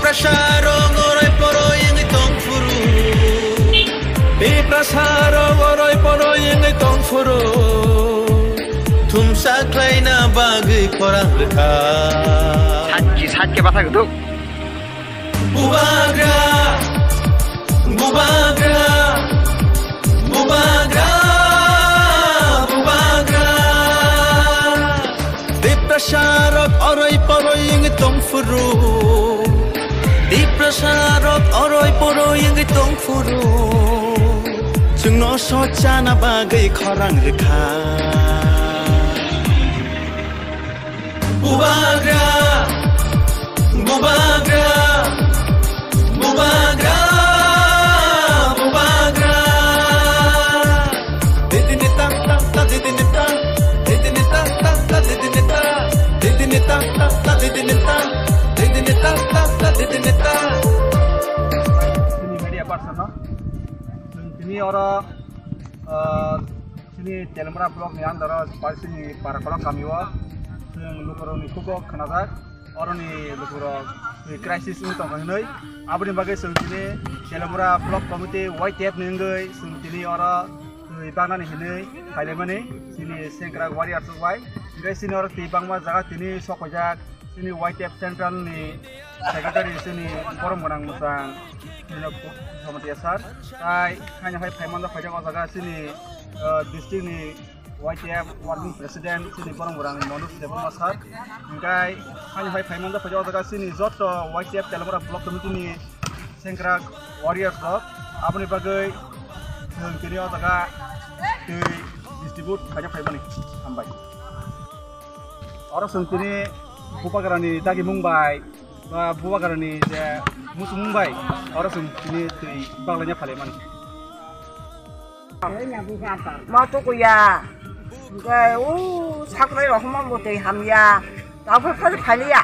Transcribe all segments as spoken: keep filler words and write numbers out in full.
Tiprasarok oroi poroi wngwi tongphuru. Tiprasarok oroi poroi wngwi tongphuru. Thumsa khlaina bagwi khorang rwkha. Sakki, sakki bwthai kwthwk. Bubagra, bubagra, bubagra, bubagra. Tiprasarok oroi poroi wngwi tongphuru. Tiprasarok oroi poroi wngwi tongphuru. Chwngno sochana bagwi khorang rwkha. Bubagra, bubagra, bubagra, bubagra. Didini ta ta ta, didini ta, didini ta ta ta, didini ta, didini ta ta ta, didini ta, didini ta ta ta, didini ta. Chini media person no, chwng tini oro, ah, chini Telamura block ni under o, chini Parakolok kami o, chwng lukurok ni khugo khnajak. Oroni lukurok twi crisis wng tongkha hinwi. Aboni bagwi chwng tini Telamura Block Committee Y T F ni wngwi chwng tini oro twi baknani hinwi phailaimani chini Sengkrak warriors rok bai. Hingke chini oro twi bangma jaga tini sok paijak. Chini Y T F Central ni Secretary chini borom gwnang mwchang chini Somatiya sir. Tai haino hai phaimano phaijak o jaga chini, ah, district ni Y T F Working President chini borom gwnang Manoj Debbarma sir. Hingke ani hai phaimano phaijak o jaga chini joto Y T F Telamura Block Committee ni Sengkrak warriors rok. Aboni bagwi chwng tini o jaga twi distribute khaina phaimani. Hambai. Oro chwng tini Bubagrani dagimung bai ba Bubagrani je muchungmung bai oro chwng tini twi baglaina phalaimani. Ma tukuya. Hingke o sakrai rok hwnma bo twi hamya. Tabuk phai phaliya.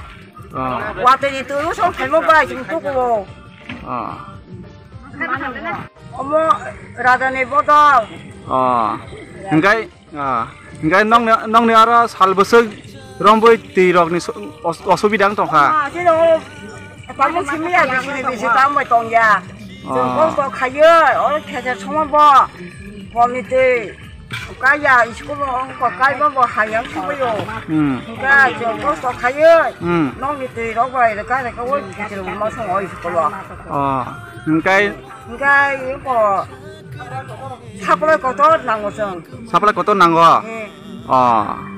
Ah. Watwi ni twi o song phaimo bai chwng tukuo. Ah. Omo raja ni bodol. Ah. Hingke, ah. Hingke nongni, nongni aro sal bwswk romboi twi rokni so-, os-, osubida wng tongkha. Ah, sino tamo simi ya bisi bisi tamo tongya. Ah. Chwng kosto khaiyo, oro kheser somo bo. Komiti kaya school o ko kaiba bo hayang sibayo. Hmm. Hingke chwng kosto khaiyo. Hmm. Nongni twi rok bai rwkha rwkha o kichir ma song o school o. Ah. Hingke Hingke iko supply kotor nango chwng. Supply kotor nango? Hmm. Oh.